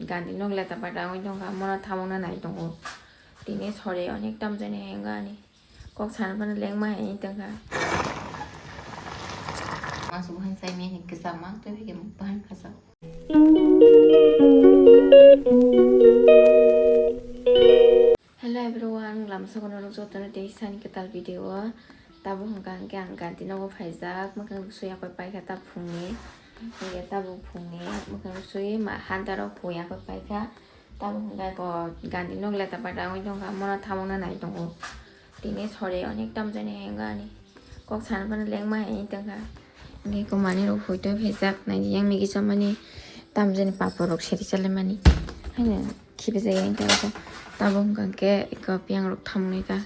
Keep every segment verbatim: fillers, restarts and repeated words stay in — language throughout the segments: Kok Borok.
Gandhi nok leta pata wngwi tongkha, mono thamokna nai tongo. Tini sori onek tamjani henga ani. Kok sana phano lengma hai tongkha. Masu buhan sai meni kisa mang tu bike mukbahan khasa. Hello everyone, lamsa kono rok jotono tei sani kwtal video o. Tabuk hwnkha hwnkhe ang Gandhi nogo phaijak, mwkhang sui yakoi paikha ta phungni. Hwnkhe tabuk phungni mwkhang sui ma hanta rok phung yakoi paikha. Tabuk hwnkhe ko Gandhi nok leta pata wngwi tongkha, mono thamokna nai tongo. Tini sori onek tamjani henga ani. Kok sana phano lengma hai tongkha. Hwnkhe ko manwi rok phoito phaijak, naidi yang migi chamani tamjani papor rok seri chalemani. Haino khibi jaya wngkha tabuk hwnkha khe eko piyang rok thamni ta.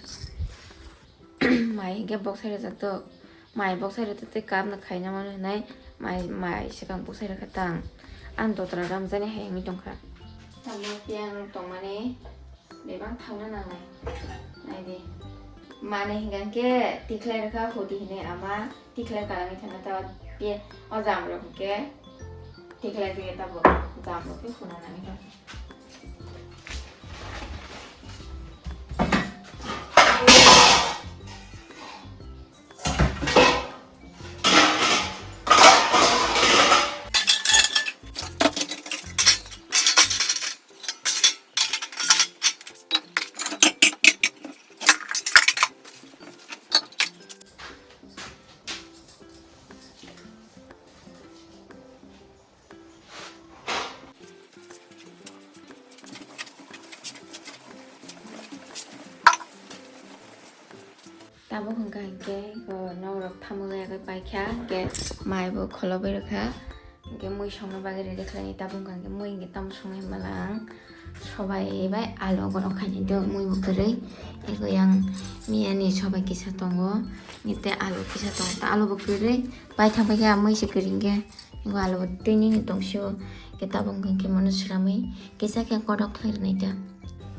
Mai hwnkhe boksai rwjak tok. Mai boksai rwjak tei cup no khaina mano hinai mai, mai swkang boksai rwkha tang. Ang dotra ramjani hai wngwi tongkha. Tamo piyang rok tongmani bebak thangna nangnai. Naidi. Mane hingkha khe tikhlai rwkha hudi hinwi ama tikhlai kalangwi thangna ta piya o jam rok hwnkhe tikhlai jagwi tabo jam rok khe huna nangwi tongkha. Tabuk hwnkha hinkhe, o, nok rok thamwi yakwi paikha, hinkhe mai bo kholobwi rwkha, hinkhe mui songna bagwi ready khlainai. Tabuk hwnkha hinkhe mui hinkhe tamo songwi hwnba lang, sobai bai alu borok khainai do, mui bo kwrwi, eko yang miyani sobai kisa tongo, hinkhe tei alu kisa tongo, ta alu bo kwrwi, paithak paikha mui se kwrwi hinkhe. Eko alu bo twi nini tongsio, khe tabuk hwnkha khe mono sramwi kisa khe godok khlai rwnai ta.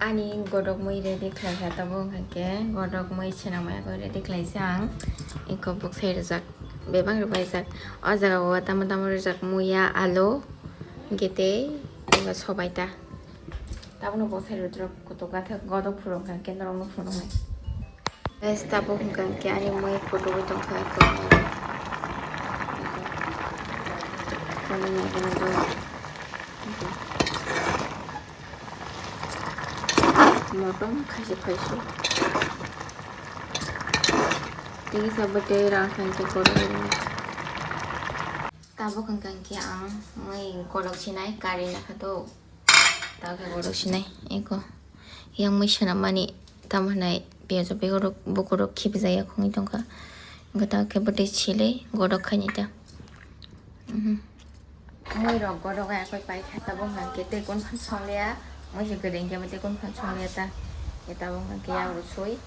Ani godok mui ready khlai kha, tabuk hwnkha khe godok mui swnamwi abo ready khlai se ang. Eko boksai rwjak, bebak rwbaijak. O jaga o tamo tamo rwjak, muya, alu, hinkhe tei eko sobai ta. Tabukno boksai rwdrop kutuk gathak godok phuru hwnkha khe norokno phunuknai. Guys, tabuk hwnkha khe ani mui kutuk wi tongkha eko. Phunuknai khe nukgo. Motom khaisuk khaisuk. Tei kisa bwtwi rang khankhe korok. Tabuk hwnkha khe ang mui godok sinai kari nakha to. Tabuk khe godok sinai eko. Yang mui swnam mani tamo hwnai piyajo bukurok, bukurok khibijak ya khungwi tongkha. Hwnkhe tabuk khe bwtwi sili godok khainai ta. Mhm. Mui rok godok ya koi pai kha tabuk hwnkha khe tei kun phan songlia. Mui se kwrwi hwnkhe tei kun phan songlia ta. Khe tabuk hwnkha khe yak rw sui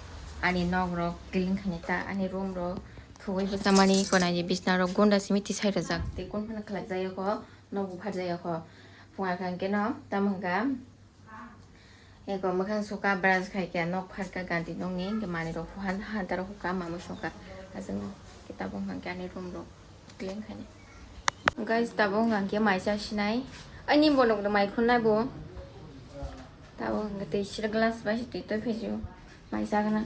ani nok rok clean khainai ta, ani room rok. Khugui bwsa mani eko naidi bisna rok gunda simi tisai rwjak. Tei kun phano khlai jaya kho, nok buphar jaya kho. Phunga kha hwnkhe no, tamo hwnkha. Eko mwkhang suka, brush khai khe, nok phar kha, ganti nokni hwnkhe manwi rok phuhan, hanta rok hukha, mamui songkha. Aswk no, khe tabuk hwnkha khe ani room rok clean khainai. Guys, tabuk hwnkha khe mai cha sinai. Ani bo nok mai khun nai bo. Tabuk hwnkha tei sira glass bai se twi toi phaisu. Mai cha gana.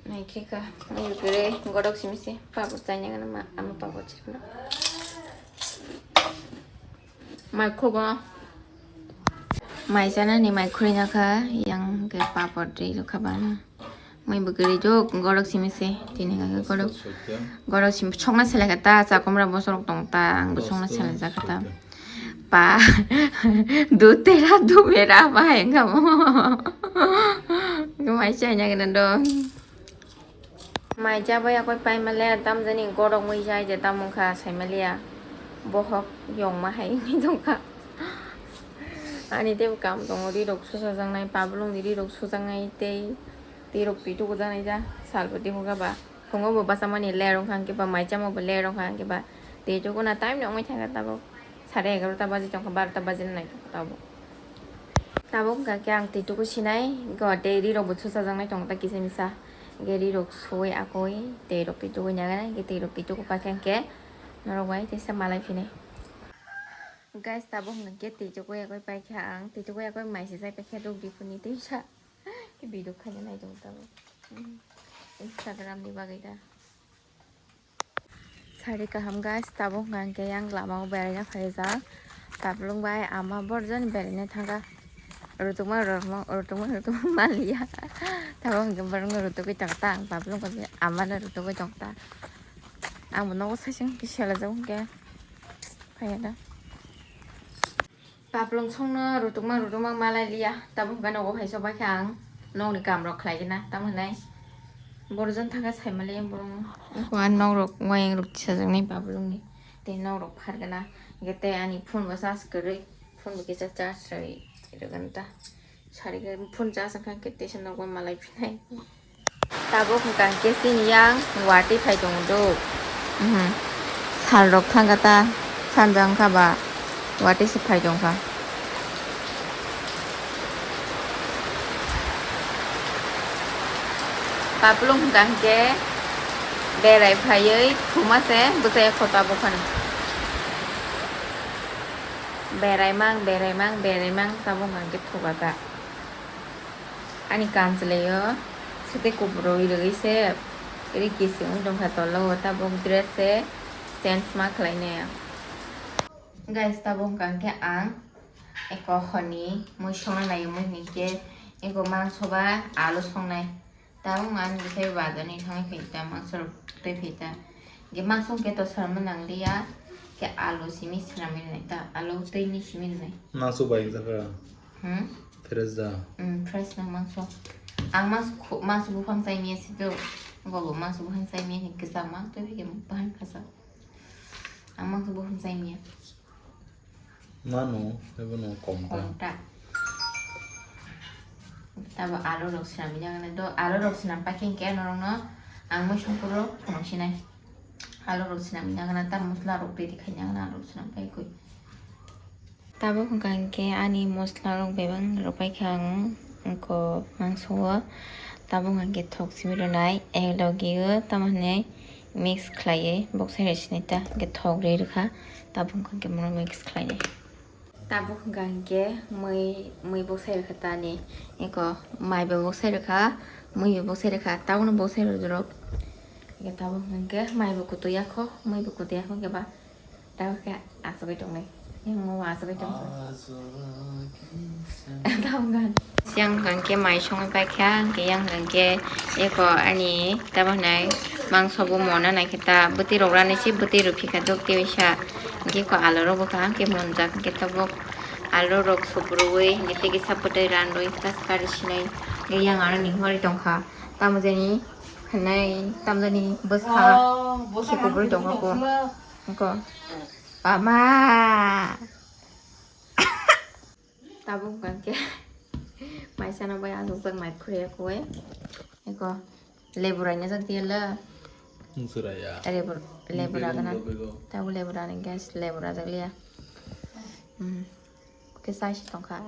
Mai khe kha, mai kwrwi godok simi se papor chaina gana ma, ama papor chikma. Mai khogo. Mai chana ni mai khurina kha, yang ke papor twi rwkha bana. Mai bo kwrwi jok godok simi se, tini kha godok. Godok simi sokna selai kha ta, chakomra bosorok tong ta, ang bo sokna selai jak kha ta. Pa, du tera du mera ba hai wngkha mo. Mai chai na gana do. Mai chabai akoi pai male tamjani godok mui jai je tamo wngkha sai maliya. Bohok yongma hai wngwi tongkha. Ani teibo kam tongo, ri rok susa jaknai, pablong ni ri rok sujaknai tei, tei rok twi tugu jaknai ja, sal bo tei hokha ba. Phungo bo bachamani ler wngkha hwnkhe ba mai chamo bo ler wngkha hwnkhe ba tei tukuna time ni wngwi thangkha tabuk sare egarota baji tongkha, barota bajina naitokha tabuk. Tabuk hwnkha khe ang twi tuku sinai go tei ri rok bo susa jaknai tong ta kisa misa hwnkhe ri rok sui akoi tei rok twi tukui nai hwnkhe tei rok twi tuku paikha hwnkhe norok bai teisa malai phinai. Guys, tabuk hwnkhe tei chukwi yakwi paikha ang, tei chukwi yakwi mai sijak paikha duk dipuni tei sa. Khe video khaina nai tongo tabuk. Hmm. Instagram ni bagwi da. Sari kaham guys, tabuk hwnkhe yang lama o beraina phaijak. Taplung bai ama borjon beraina thangkha. Rutukma rormo, rutukma, rutukma manliya. Tabuk hwnkhe borokno rutugwi tongta ang, taplung bai ama no rutugwi tongta. Ang bo nogo saichung kisa lajak hwnkhe. Phaiya da. Paplung songno rutukma rutukma malai liya, tabuk hwnkhe nogo phai sok baikha ang nokni kamrok khlai gana, tamo hwnai borjon thangkha saimaliya borokno. Wngkha nokrok wayang rok tisajaknai paplungni, tei nokrok phar gana, hwnkhe tei ani phone bo charge kwrwi, phone bo kisa charge rwi rwgwna ta, sari khe phone charge wngkha hwnkhe teisa nokbar malai phinai. Tabuk hwnkha hwnkhe chini yang watwi phai tongo do. Mhm. Sal rok thangkha ta, sanja wngkha ba watwi se phai tongkha. Paplung hwnkha hwnkhe berai phaiwi thuma se bwchai kho tabuk hwn. Berai mang, berai mang, berai mang tabuk hwnkha hwnkhe thuka ta. Ani kanchwlwi o swtwi kuphur rwi rwgwi se ri kising wng tongkha tolo o, tabuk dress se change ma khlainai. Guys, tabuk hwnkha hwnkhe ang eko hwnwi mui songna nai, mui hwnkhe eko mangso ba alu songnai. Tabuk ang bwsai bazar ni thangwi phaikha, mangso rok twi phaikha. Ge mangso hwnkhe to swnamna nangliya, khe alu simi swnamwi rwnai ta, alu twi ni simi rwnai. Mangso bai wngjakha. Hmm? Fresh da? Hmm, fresh no mangso. Ang mangso khu-, mangso buphang chai miya si do. Bobo mangso buphang chai miya ni kwcham mang twi phikhe bahan khasa. Ang mangso buphang chai miya. Mano, ebo no kom ta. Kom ta. Tabo alu rok swnam jagana do, alu rok swnam paikhe hwnkhe norokno ang mui songkuro phunuk sinai. Alu rok swnam jagana ta, mosla rok ready khai jagana alu rok swnam paikhe. Tabuk hwnkha hwnkhe ani mosla rok bebak rwpaikha ang, wngkha mangso o. Tabuk hwnkha hwnkhe thok simi rwnai, ek logi o tamo hinwi mix khlaiwi boksa rw sinai ta, hwnkhe thok rwi rwkha. Tabuk hwnkha hwnkhe bono mix khlainai. Tabuk hwnkha hwnkhe mui, mui boksa rwkha ta ani, eko mai bo boksa rwkha, mui bo boksa rwkha, tabukno boksa rwdorok. Hwnkhe tabuk hwnkhe mai bo kutu yakho, mui bo kutu yakho, hwnkhe ba. Tamo khe asugwi tongnai. Yang mau asugwi tong. Tamo gan. Siang hwnkhe mai songwi paikha, hwnkhe yang hwnkhe eko ani tamo hinai mangso bo mona naikhe ta, bwtwi rok rani se bwtwi rok phikha dok tei waisa. Hwnkhe eko alu rok bo kaham khe monjak, hwnkhe tabuk alu rok subrui hwnkhe tei kisa bwtwi ranrwi tas kari sinai. Hwnkhe yang aro ni hori tongkha. Tamo jani hinai, tamo jani bwsa khe kubrwi tongkha bo. Eko. Pama. Tabuk hwnkha khe maisano bai aswk jak mai khuriya khe. Eko lebu raina jak tiya la. Nung suraya. Lebu, lebu ragana. Tabuk lebu rani guys, lebu rajak liya. Hmm. Khe sai si tongkha.